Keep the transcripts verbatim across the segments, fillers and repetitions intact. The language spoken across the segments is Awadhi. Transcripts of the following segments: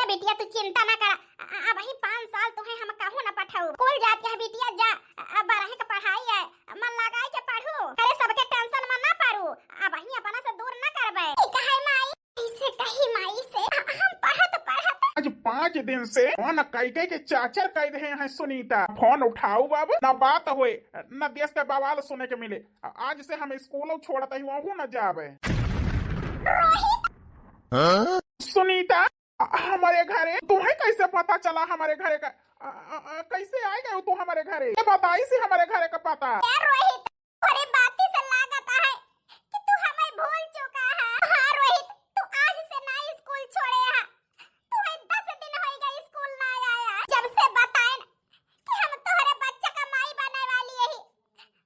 बिटिया, तू चिंता ना करा, अ-, अबहीं पाँच साल तुहे हम कहूँ ना पठाऊ। स्कूल जात यह बिटिया जा, अ-, बारह के पढ़ाई है, मन लगाई के पढ़ू। अरे, सबके टेंशन में ना पड़ू, अबहीं अपना से दूर ना करबे। ई कहे माई, इसे कही माई से, अ-, हम पढ़त पढ़त। आज पाँच दिन से फोन कई कई के चाचर कई रहे हैं सुनीता। फोन उठाऊ बाबू, ना बात होए, ना देश के बवाल सुने के मिले। आ-, आज से हम स्कूल छोड़त ही, वहू ना जाबे। रोहित। हाँ? सुनीता, अ-, हमरे घरे तुम्हें कैसे पता चला? हमरे घरे का, अ, अ, अ, कैसे आ गए तू हमरे घरे? ये बताई सी हमरे घरे का पता। ए रोहित, तोरे बाती से लागत है कि तू हमें भूल चुका है। हाँ रोहित, तू आज से ना स्कूल छोड़े है। तू है दस दिन होई गए स्कूल ना आया। जब से बताए न कि हम तोहरे बच्चा का माई बने वाली यही,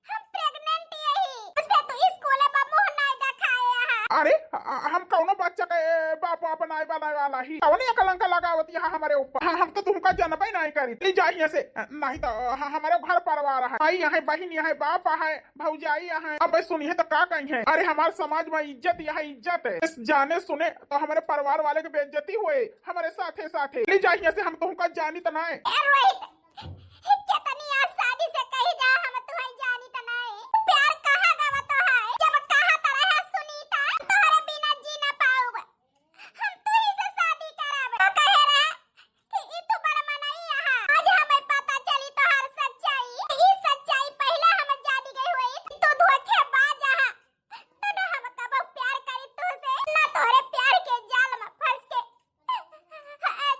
हम प्रेग्नेंट यही, उससे तू स्कूल में मुंह ना दिखाए है। अरे, अ-, हम कौनो बच्चा का, ए, बाप, बाप नाय बने वाला ही। कौन ये कलंक लगावत यहाँ हमरे ऊपर? हाँ, हम तो तुमका जनबे नहीं करी। ले जा यहाँ से, नहीं तो, अ, हमरे घर परिवार है, माई यहाँ, बहिन यहाँ, बाप है, भौजाई यहाँ। अब सुनिए तो का कही है, अरे हमारे समाज में इज्जत यहाँ इज्जत है, इस जाने सुने तो हमारे परिवार वाले के बेइज्जती हुए हमारे साथे साथे। ले जा यहाँ से, हम तुमका जानी तो ना है। ए रोहित, कितनी आसानी से कही जा, हम तुहे जानी त नाई। प्यार कहाँ गवा तो है, जब कहा त रहे सुनीता, तोहरे बिना जी ना पाउब, हम तू ही से शादी करब। तो कहे रहे कि ई तू बड़ मनई आहा। आज हमें पता चली तोहार सच्चाई। ई सच्चाई पहले हम जानी गई हुई, तू धोखेबाज आहा। तो ना हम कबो प्यार करी तुहसे, ना तोहरे प्यार के जाल में फंस के। ए,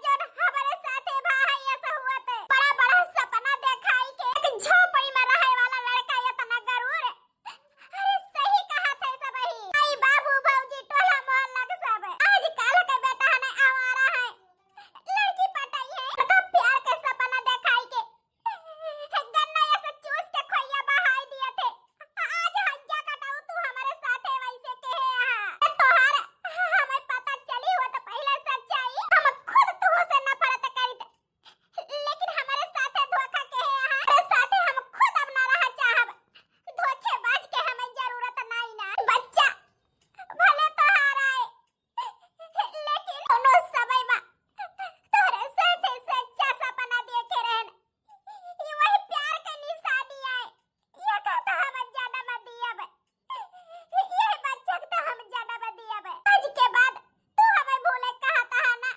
जौन हमरे साथे भा है, ऐसा हुआ ते। बड़ा बड़ा सपना देखाई के एक झोपड़ी में रहे वाला लड़का इतना गरूर। अरे सही कहा थे सब ही। आई बाबू, भौजी, टोला मोहल्ला के सब। आजकल के बेटा है ना आवारा है। लड़की पटाई है, उनका प्यार के सपना देखाई के गन्ना ऐसे चूस के खोइया बहाई दिए थे। आज हइया कटाऊ तू हमरे साथे वैसे कहे हा। ए तोहार हमें पता चली हो तो पहले सच्चाई, हम खुद तू से नफरत करी थे। लेकिन हमरे साथे धोखा कहे हा, हमरे साथे हम खुद अब ना रहा चाहब। धोखेबाज के हमें जरूरत नहीं ना। बच्चा भले तोहार आए, लेकिन कोनो समय बा तोहरे साथे सच्चा सपना देखे रहन। ई वही प्यार के निशानी आए। ये कहता हम ज्यादा मत दिया बे। ये बच्चा तो हम ज्यादा मत दिया बे। आज के बाद तू हमें भूले कहता है ना।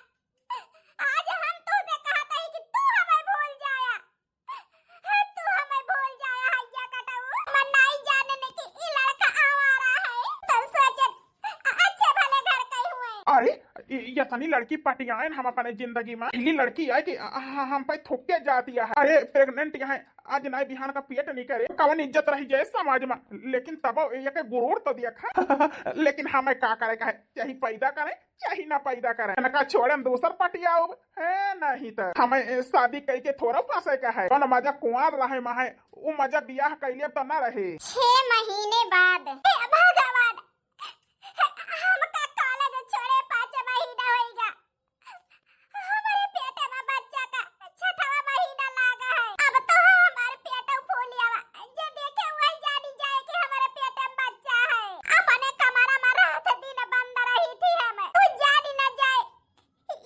आज हम तुझसे कहता है कि तू हमें भूल जाया। तू हमें भूल जाया है या कटाऊ। हम नहीं जाने ने कि ई लड़का आवारा है। तो सोचत अच्छे भले घर के हुए। अरे, इ-, यतनी लड़की पटियाएन हम अपने जिंदगी में। इली लड़की आए कि, अ, अ, हम पे थुक के जाती है। अरे, प्रेग्नेंट यहाँ, आज नाई बिहान का पेट नहीं करे। कवन इज्जत रही जाए समाज में। लेकिन तब ये के गुरूर तो देखा। लेकिन हमें का करे का है? चाहे पैदा करे, चाहे ना पैदा करे। इनका छोड़न दूसर पटियाओ। है नहीं तो हमें, ए, शादी कई के थोड़ा फंसे का है। कौन मजा कुंवार रहे में है, वो मजा बियाह कैले तो ना रहे। छह महीने बाद। हे भगवान, हमका कॉलेज छोड़े पाँच महीना होइगा। हमारे पेट में बच्चा का छठवा महीना लागा है। अब तो हमारे पेट फूलिया बा। जे देखे वही जानी जाए कि हमारे पेट में बच्चा है। अपने कमरा में रात दिन बंद रही थी हम। तू जानी ना जाए।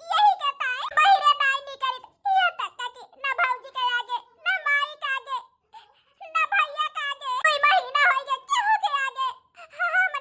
यही कहता है, बहिरे नाई निकली। यहाँ तक कि ना भौजी के आगे, ना माई के आगे, ना भैया के आगे। कोई महीना होइगा, केहू के आगे हम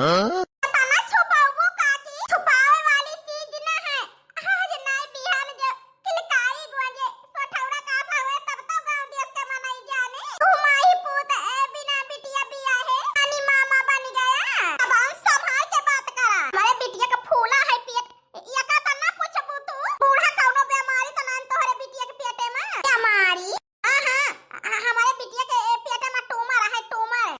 हाँ? पता ना छुपाउबो काकी, छुपावे वाली चीज ना है। आज नाई बिहान जो किलकारी गोजे सोठौरा का हवे, तब तो गाँव देश के मनई जाने। तू माई पूत ए, बिना बिटिया बियाहे नानी मामा बन गया। जबान संभाल के बात करा। हमरे बिटिया के फूला है पेट, एका त ना पूछबू तू। बूढ़ा कौनो बेमारी त ना तोहरे बिटिया के पेटे में? बेमारी? हाँ, हाँ, ह-, हमरे बिटिया के पेटे में tumor है, tumor।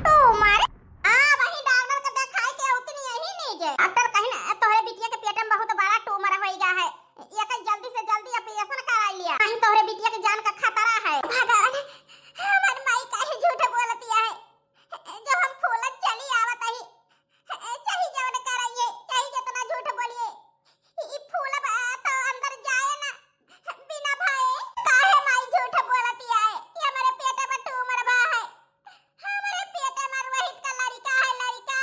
Tumor? हाँ, वही डॉक्टर के देखाई के उतनी यही नहीं जे। डॉक्टर कहिन तोहरे बिटिया के पेटे में बहुत बड़ा tumor होइगा है, एकर जल्दी से जल्दी operation कराई लिया, नहीं तोहरे बिटिया के जान का खतरा है। भगवान, हमर माई काहे झूठ बोलतिया है, जो हम फूलत चली आवत ही, चाहे जवन कराइए, चाहे जितना झूठ बोलिए, ई फूल बा तो अंदर जाए ना, बिना भाए। काहे माई झूठ बोलतिया है कि हमरे पेटे में tumor बा है? हमरे पेटे में रोहित का लड़िका है, लड़िका।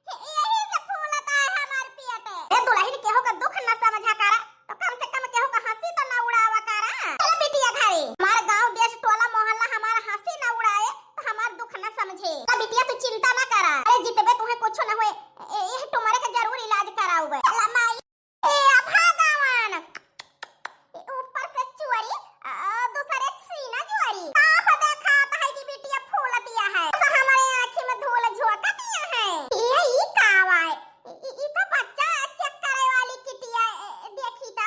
यही से फूलता है हमार पेट। ए दुलहिन, केहू का दुख न समझा करा, तो कम से कम केहू का हँसी तो न उड़ावा करा। चलो बिटिया घरे, हमार गाँव देश टोला मोहल्ला हमार हँसी न उड़ाए, तो हमार दुख न समझे। तो बिटिया तू चिंता न करा, अरे जितबे तुहे कुछ न होए, ए, एह tumor के जरूर इलाज कराउबे। चला माई। ए, आ भगवान, ए, ऊपर से चोरी, आ, दूसरे सीना चोरी। साफ देखात है कि बिटिया फूलतिया है। तो हमरे आँखी में धूल झोंकतिया है। ये ई का आवा है? ई, ई, ई तो बच्चा check करे वाली किटिया, ए, देखी तो।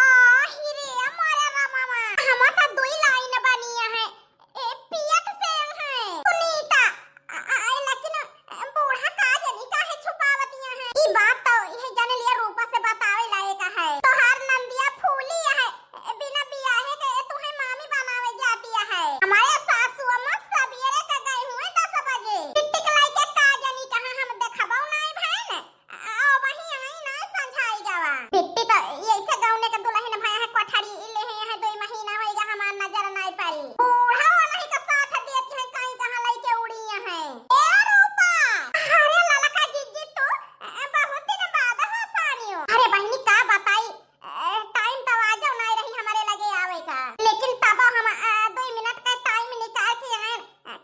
आ, ही रे, मोरे रामा, हम तो दुई line बनिया है। ए, पेट से हैं। सुनीता, आ, आ, लेकिन, ए, बूढ़ा का जनी काहे छुपावतिया हैं? ई बात तो इहे जन लिया रूपा से बतावे लायक है। तोहार नंदिया फूली है, ए, बिना बियाहे के तुहे मामी बनावे जातिया है। हमारे सासू अम्मा सबेरे के गई हुए दस बजे। बिट्टी के लइके का जनी कहाँ हम देखबो नाई भैन। आ, वही आई ना संझाई गवा। बिट्टी तो ऐसे गौने के दुलहिन भया है, कोठरी ले है, यहाँ दुई महीना होइगा हमार नजर नाई पड़ी। बूढ़ा वाला ही का साथ देती है, कहीं कहाँ लइके उड़ी है। ए रूपा, अरे ललका जिज्जी तू, ए, बहुत दिन बाद हो सानियो। अरे बहिनी का बताई, ए, time तो आजो नाई रही हमारे लगे आवे का, लेकिन तब हम, ए, दुई मिनट का time निकाल के आए।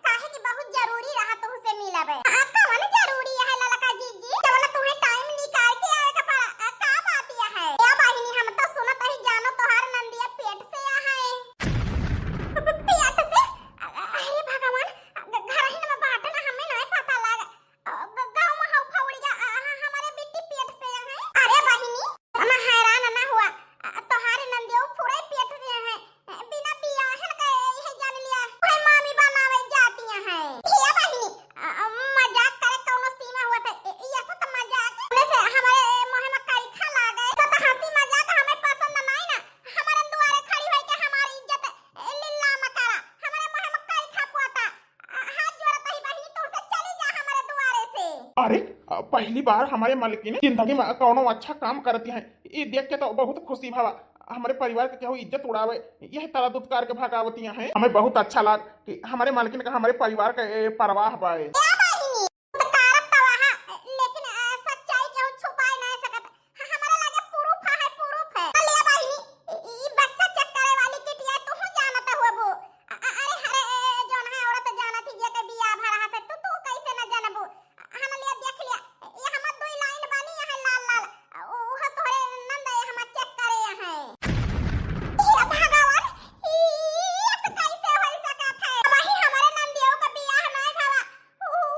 काहे कि बहुत जरूरी रहा तुहसे मिलबे। आ, कवन जरूरी है ललका जीजी? जवन तुहे time निकाल के आवे के पड़ा। आ, का बात यह है? या बहिनी, हम तो सुनत ही जानो तोहार नंदिया पेट से आ है। पेट से? अ-, अरे भगवान, घ-, घरहिन में बाटे ना, हमें नहीं पता लाग। अ, ग-, गाँव में हऊ फौड़िया, अ, ह-, हमारे बिट्टी पेट से आ है। अरे बहिनी, हम हैरान ना हुआ। अ, तोहार नंदिया पूरे पेट से है। बिना बियाहन के इहे जान लिया, कोई मामी बनावे जातिया हैं। हे बहिनी, अ, मजाक करे कौनो सीमा हुआ था। ए, ये सब तो मजाक। उन्हें से हमारे मुँह में करिखा लागे। सब तो हँसी मजाक हमें पसंद नहीं ना। हमारे दुआरे खड़ी होई के हमारी इज्जत, ए, नीलाम करा। हमारे मुँह में करिखा पोता। अ, हाथ जोड़त ही बहिनी, तू से चली जा हमारे दुआरे से। अरे, अ, पहली बार हमारे मलकिन जिंदगी में कौनो अच्छा काम करती हैं। ई देख के तो बहुत खुशी भवा। हमरे परिवार के केहू इज्जत उड़ावे, यह तरह दुत्कार के भगावतिया हैं। हमें बहुत अच्छा लाग कि हमरे मालकिन का हमरे परिवार का, ए, परवाह बा। ए बहिनी, तो कारब तो वहाँ, लेकिन, ए, सच्चाई केहू छुपाए ना सकत। ह-, हमरा लगे proof है, proof है। चल ए बहिनी, ई, ई बच्चा check करे वाली किटिया तू जानत हुआ बो। अ-, अ-, अरे, अरे, ए, जौन है औरत जानत ही, जेके बियाह भरा है, तू, तू कैसे न जानबू? हम लिया देख लिया, ये हमर दुई line बनी है लाल लाल, उ-, उह तोहरे नंद ये हम check करे हैं। हे भगवान, ई, ई ऐसे कैसे हो सकत है? वही हमारे नंदियों का बियाह नहीं भवा, उ,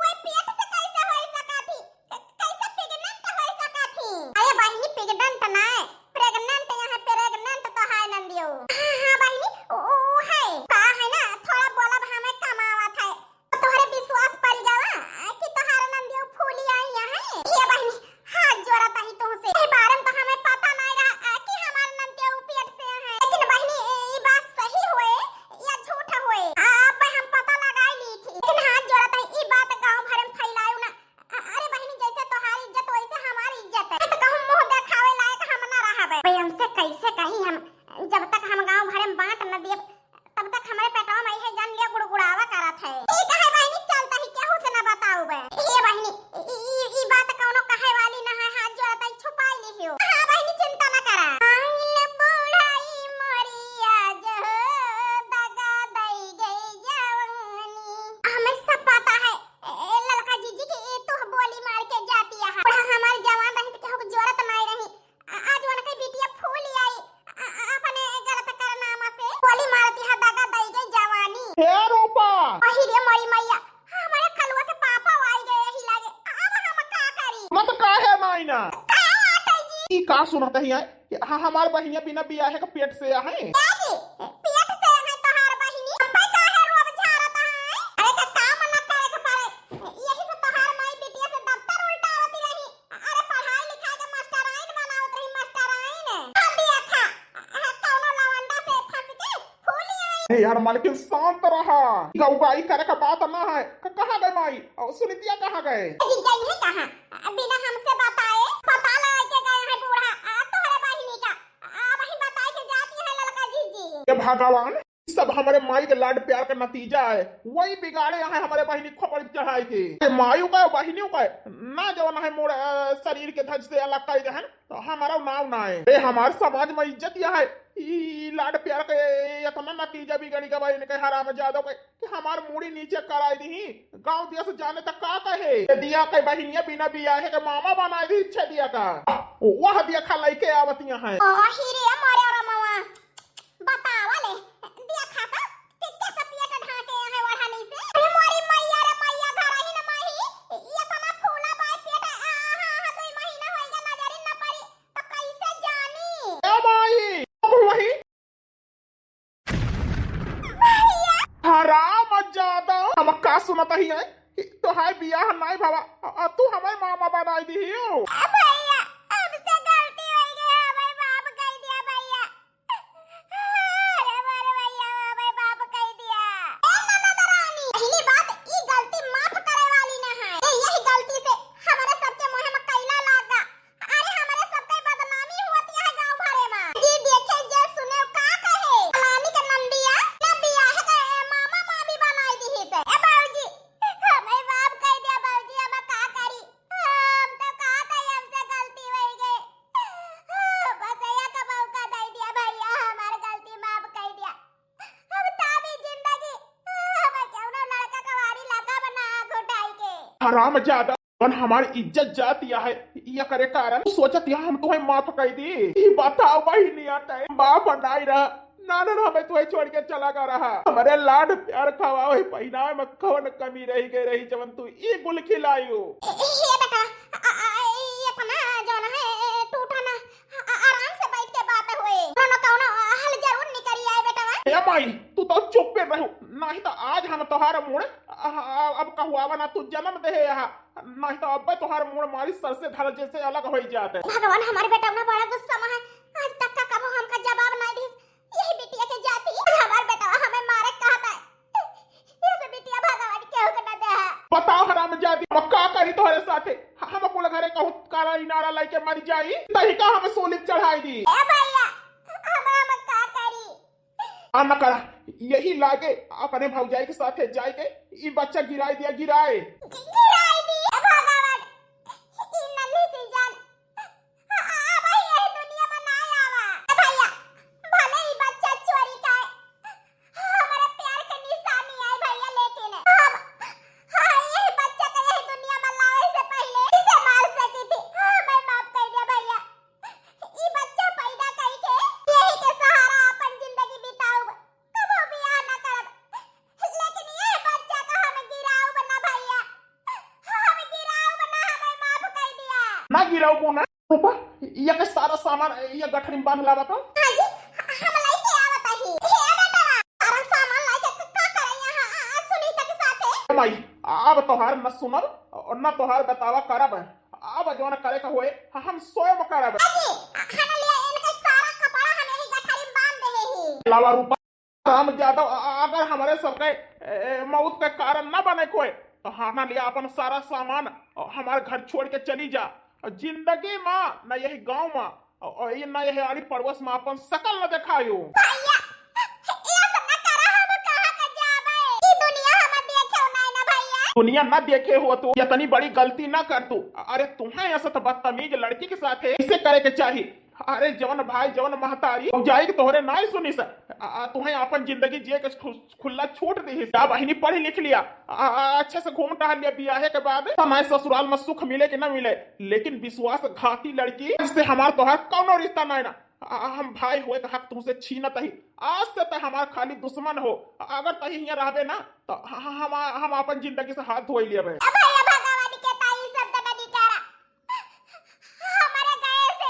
का सुनत ही आए कि ह-, हमार बहिनिया बिना बियाहे के पेट से आहे? क्या जी? पेट से आहे तोहार बहिनी? अबे काहे रोब झारत है? अरे का काम न करे के पड़े? यही से तोहार माई बिटिया से दफ्तर उल्टावती रही। अरे पढ़ाई लिखाई के मास्टराइन बनावत रही, मास्टराइन। आ देखा, आ कौनो लवंडा से फंस के फूली आई। अरे यार मालकिन शांत रहा, गौबाई करे का बात ना है। क-, कहाँ गए माई? और सुनीतिया कहाँ गए? जीजा ये कहाँ? बिना हमसे बताए पता लगा के गए हैं बूढ़ा, आ, तोहरे बहिनी का। आ, वही बताए के जाती है ललका जीजी। हे भगवान, सब हमरे माई के लाड प्यार का नतीजा है। वही बिगाड़े हैं हमरे बहिनी खोपड़ी चढ़ाई के। ए, मायू का, बहिनियों का, ना जवन है मोर, अ, शरीर के धज से अलग कर दे हैं, तो हमारा नाव ना है। ए, हमार समाज में इज्जत यह है। ई लाड प्यार के इतना नतीजा बिगड़ गवा इनके हरामजादों के। कि हमार मूड़ी नीचे कराई दीही, गाँव देश जाने तक का कहे? छेदिया के बहिनिया बिना बियाहे के मामा बनाई दी छेदिया का। वह देखा लइके आवतिया हैं। ओ ही रे मोरे रमवा, बतावा ले, देखा तो, कि कैसे पेट ढांके हैं ओढ़नी से। अरे मोरी मैया रे मैया, घर ही न माही, ये तना फूला बाय पेट, आ, आ, आ, आ, दुई महीना होइगा नजरी न पड़ी, तो कैसे जानी? ए माई, वही भैया। हराम ज्यादा। हम का सुनत ही है कि तोहार बियाह नाई भवा, अ, तू हमें मामा बनाई दी हो। ए भैया, हमसे गलती हो गई, हमें माफ कर दिया भैया। अरे मोरे भैया, हमें माफ कर दिया। ए ननद रानी, पहली बात, ई गलती माफ करे वाली ना है। ए, यही गलती से हमारे सबके मुंह में कैला लागा। अरे, हमरे सबके बदनामी होत है गाँव भरे मा। जे देखे, जे सुने, का कहे? फलानी के नंदिया, ना बियाह के मामा मामी बनाई दीही से। ए बाबूजी, हमें माफ कर दिया बाबूजी, हम का करी? हम तो का करी, हमसे गलती हो गई। बस एक मौका दे दिया भैया, हमार गलती माफ कर दिया। अब ताबी जिंदगी, अब केहू ना लड़का कवारी लगा बना आँख उठाई के। हराम ज्यादा, अपन हमार इज्जत जात या है, ये करे कारण सोचत या हम तुम्हें माफ कर दी। ई बताओ बहिनी, आता है बाप नाई रहा, नाना हमें तुम्हें छोड़ के चला गा रहा। हमारे लाड प्यार खवाओ है, पहिनावे में कौन कमी रही गई रही, जवन तू ई गुल खिलायो। ए, ए, ये बेटा, आ, आ, ये अपना जवन है, टूटा ना, आ, आ, आराम से बैठ के बात होए। कौनो न कौनो हल जरूर निकल आए बेटवा। ए माई, तू तो चुप पे रहो, नहीं तो आज हम तोहार मुड़, आ, आ, अब कहुआवा ना तू जन्म दे है यहाँ, नहीं तो अब तोहार मुड़ मारी सर से धर जैसे अलग हो जाते। भगवान, हमारे बेटवा ना बड़ा गुस्सा में है, आज तक का कबो हमका जवाब नहीं दी। यही बिटिया के जाती, हमार बेटवा हमें मारे कहता है। ये से बिटिया भगवान केहू के न दे है। बताओ हरामजादी, हम का करी तोहरे साथे? हम कुल घरे कहूँ काला इनारा लेके मर जाई, तही का हम सूली चढ़ाई दी? ए भैया, हम, हम का करी? आ न करा, यही लागे अपने भौजाई के साथे जाए के, ई बच्चा गिराई दिया, गिराए। गिराई दी, ए भगवान, ई नन्ही सी जान। आ, आ, अब यही दुनिया में ना आवा। ए भैया, भले ही बच्चा चोरी का है, हमारे प्यार के निशानी है भैया, लेकिन हम, हाँ, यही बच्चा के यही दुनिया में लावे से पहले इसे मार सकी थी। हाँ, मैं माफ कर दिया भैया। ई बच्चा पैदा करके यही के सहारा अपन जिंदगी बिताऊब, कबो बियाह ना करब। लेकिन ये बच्चा का हम गिराऊब ना भैया, हम गिराऊब ना, हमें माफ कर दिया। ना गिराऊब ना। रूपा, ये के सारा सामान ये गठरी में बांध लावा तो। हाँ जी, हम लेके आवत ही। हे बेटवा, सारा सामान लेके क-, का करे यहाँ, आ, आ, सुनीता के साथे? ए माई, अब तोहार न सुनब और न तोहार बतावा करब। अब जौन करे के होए, हम स्वयं करब। हाँ जी, हम ले इनके सारा कपड़ा हम यही गठरी में बांध दे ही। लावा रूपा। राम यादव, अ-, अगर हमरे सबके, ए, मौत के कारण न बने कोई, तो हाँ ना लिया अपन सारा सामान और हमार घर छोड़ के चली जा। और जिंदगी मा न यही गांव मा और, और ये न यही आड़ी पड़ोस मा अपन शकल न दिखायो। भैया, ये सब न करा, हम कहाँ के जाबे? ई दुनिया हम देखे नहीं ना भैया। दुनिया न देखे हो तू, इतनी बड़ी गलती न कर तू। अरे तुम्हें ऐसा तो बदतमीज लड़की के साथ है, इसे करे के चाहिए। अरे जवन भाई, जवन महतारी, भौजाई के तोहरे नाई सुनिस। आ, आ, तुहें आपन जिंदगी जिए के खु-, खुला छूट दीहिस। जा बहिनी, पढ़ लिख लिया, आ, आ, अच्छे से घूम टहल लिया। बियाहे के बाद तमाए ससुराल में सुख मिले कि न मिले, लेकिन विश्वासघाती लड़की से हमार तोहार कौनो रिश्ता नाई ना। आ, आ, हम भाई होए के हक तुमसे छीनत ही। आज से तो हमार खाली दुश्मन हो, अगर तही हियां रहबे ना, तो ह-, ह-, हम, हम आपन जिंदगी से हाथ धोई लेबे। ए भैया, भगवान के ताई सब तना निकारा। हमारे गए से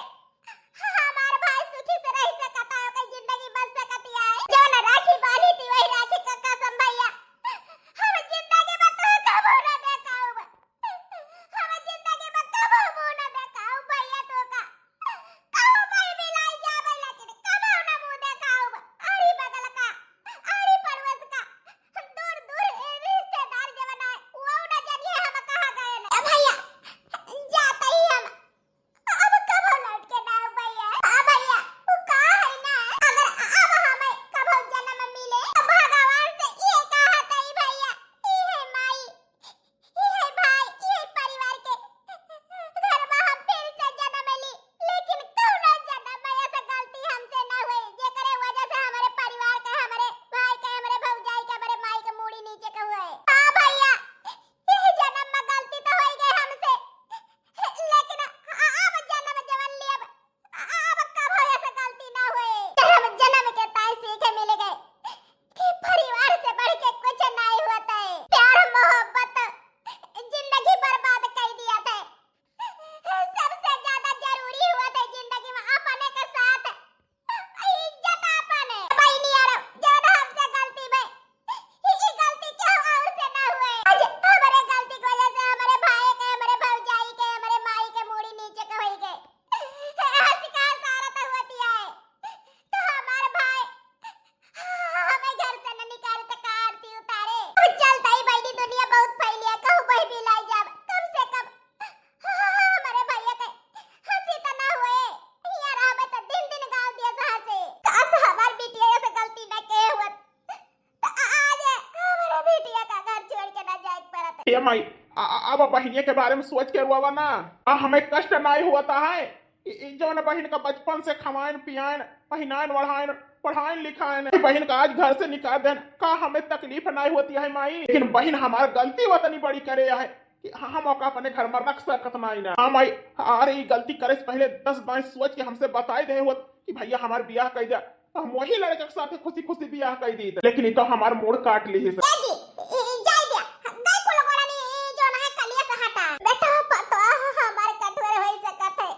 ए माई, आ, आ, अब बहिनिया के बारे में सोच के रोवा ना। आ, हमें कष्ट नाई होता है। ई, ई जौन बहिन का बचपन से खवाइन, पियाइन, पहिनाइन, ओढ़ाइन, पढ़ाइन, लिखाइन, बहिन का आज घर से निकाल देन, का हमें तकलीफ नाई होती है माई? लेकिन बहिन हमार गलती वतनी बड़ी करे है कि हम ओका अपने घर में रख सकत नाई ना। हाँ माई, अरे ई गलती करे से पहले दस बार सोच के हमसे बताई दे होत कि भैया हमार बियाह कर दिया, तो हम वही लड़के के साथ खुशी खुशी बियाह कर दी। लेकिन ई तो हमार मूड़ काट ली है। ए जी, ई, ई जाई दिया, गई कुल गोड़नी, ई जौन है कलिया से हटा। बेटा, पतोह हमार कठोर होई सकत है,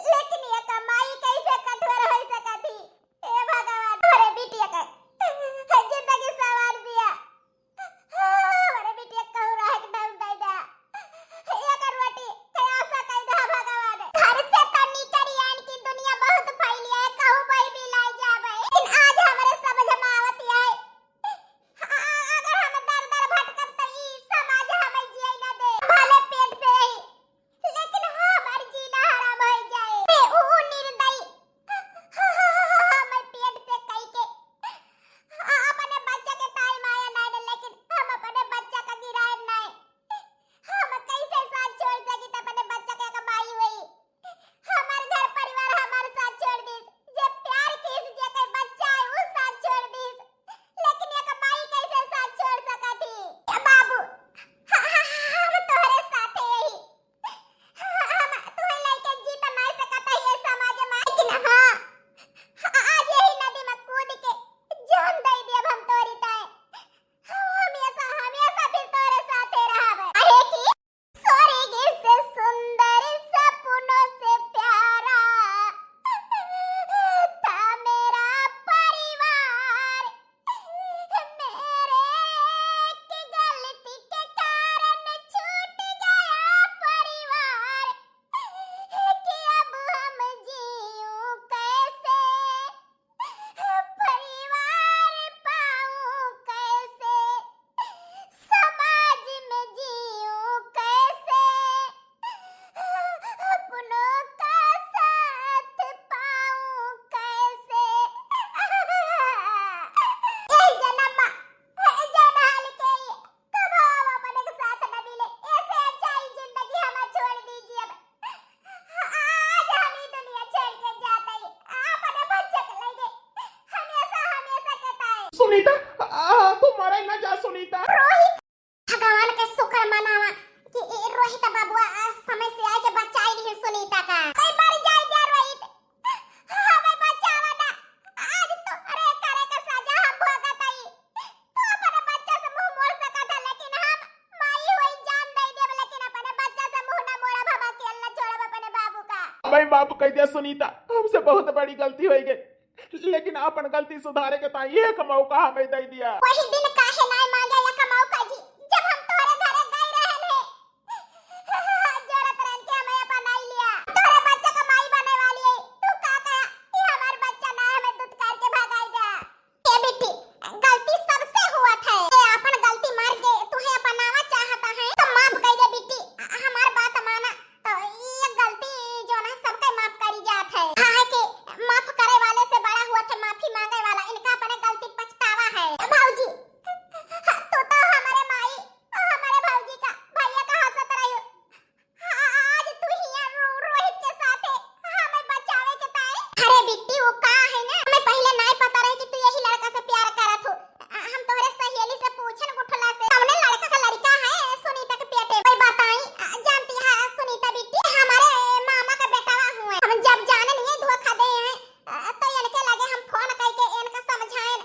लेकिन ये कमाई कैसे कठोर होई सकत ही? हे भगवान, हमरे बिटिया के जिंदगी संवार दिया। हमरे बिटिया कहूँ रहे के ढंग दे दे। एकर रोटी के आशा कई दे भगवान। घर से तो निकल आन की दुनिया बहुत फैली है, कहूँ भाई भी लाई जावे। लेकिन आज हमरे समझ में आवत है, अगर हम दर दर भटकब तो ई समाज हमें जिए न दे। भले पेट से ही लेकिन हमार जीना हराम हो जाए। ए, ऊ निर्दयी हमर पेट से कई के अपने बच्चा के ताई माया नाई दे, लेकिन हम अपने बच्चा का गिराए नाई। हम कैसे साथ छोड़ सकी त अपने बच्चा के कमाई हुई? हमार घर परिवार हमार साथ छोड़ दीस, जे प्यार कीस, जे के बच्चा है, ऊ साथ छोड़ दीस, लेकिन एक माई कैसे साथ छोड़ सकत ही? ए बाबू, ह-, ह-, हम तोहरे साथे यही हम तुहे लइके जी त नाई सकत है ये समाज में, लेकिन हाँ, आज यही नदी में कूद के जान दे देब हम तोरी ताए। हम हमेशा, हमेशा फिर तोरे साथे रहब। अरे की स्वर्ग से सुंदर सपनों से प्यारा था मेरा परिवार। मेरे एक गलती के कारण छूट गया परिवार, कि अब हम जीऊं कैसे, परिवार पाऊं कैसे, समाज में जीऊं कैसे, अपनों का साथ पाऊं कैसे। ए जन्म, ए जन्म हाल के ये कबो हम अपने के साथ न मिले, ऐसे अच्छा ही जिंदगी हमार छोड़ दीजिए। अब आज हम ई दुनिया छोड़ के जात हई, अपने बच्चा के लेके हमेशा, हमेशा के ताई। सुनीता, आ, तू मरे ना जा सुनीता। रोहित, भगवान के शुक्र मनावा कि ई रोहित बबुआ आज समय से आए के बचाई ली सुनीता का। कई बार जाए जा रोहित, हमें बचावा ना, आज तोहरे करे के सजा हम भोगत हई। तू अपने बच्चा से मुंह मोड़ सकत है, लेकिन हम माई होई जान दे देब, लेकिन अपने बच्चा से मुंह ना मोड़ब, हम अकेल ना छोड़ब अपने बाबू का। भाई माफ कर दिया सुनीता, हमसे बहुत बड़ी गलती हो गई, लेकिन अपन गलती सुधारे के ताई एक मौका हमें दे दिया। वही दिन काहे नाय मांगे एक मौका जी, जब हम तोहरे घरे गए रहन है। जोरत रहन के हमें अपनाई लिया। तोहरे बच्चा का माई बने वाली है। तू का कहा कि हमार बच्चा ना हमें दुत्कार के भगाई दे। ए बिट्टी, गलती सबसे हुआ था। ये अपन गलती मान के तुहे अपनावा चाहता है तो माफ कर दे बिट्टी। हमार बात माना तो ये गलती जो ना सबके माफ करी जात है। हाँ है कि माफ करे वाले से बड़ा हुआ था माफी मांगे वाला। इनका अपने गलती पछतावा है। भौजी, तू तो हमारे माई, हमारे भौजी का भैया का हंसत रही। आज तू हिया रो-, रोहित के साथे हमें बचावे के ताए। अरे बिट्टी, वो का है ना, हमें पहले नाय पता रहे कि तू यही लड़का से प्यार करत हो। आ, हम तोहरे सहेली से पूछन उठला से, हमने लड़का का लड़का है सुनीता के पेटे। कोई बताई, आ, जानती है सुनीता बिट्टी, हमारे मामा का बेटावा हुए। हम जब जाने नहीं धोखा दे हैं, आ, तो इनके लगे हम फोन करके इनका समझाएन।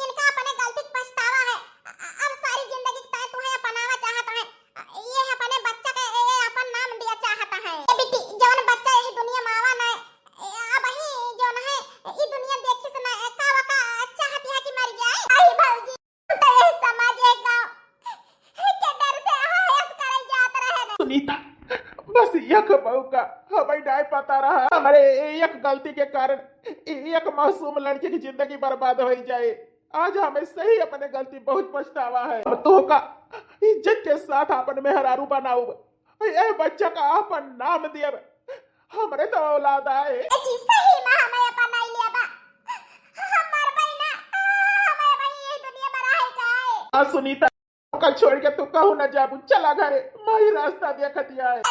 इनका अपने गलती के पछतावा है। अ-, अब सारी जिंदगी के तय तुहे अपनावा चाहत है। अ, ये अपने बच्चा के ए, ए, अपन नाम दिया चाहत है। ए बिट्टी, जवन बच्चा यही दुनिया में आवा ना, ए, अब ही जवन है, ई दुनिया देखी से ना, ए, का वका चाहत है कि मर जाए? आई भौजी, हम तो यही समाज, ये गाँव के डर से अहायस करे जात रहे ना। सुनीता, बस एक मौका हमें नाय पता रहा। हमारे एक गलती के कारण एक मासूम लड़के की जिंदगी बर्बाद हो जाए। आज हमें सही अपने गलती बहुत पछतावा है। अब तो का इज्जत के साथ अपन मेहरारू बनाऊब, ए बच्चा का अपन नाम दियब। हमरे तो औलाद आए। ए जी, सही में हमें अपनाई लिया बा। हमार बहिना, हमें बहिन ये दुनिया में रहे का है। आ सुनीता, कल छोड़ के तू कहूँ ना जाबू, चला घरे, माई रास्ता देखत आए।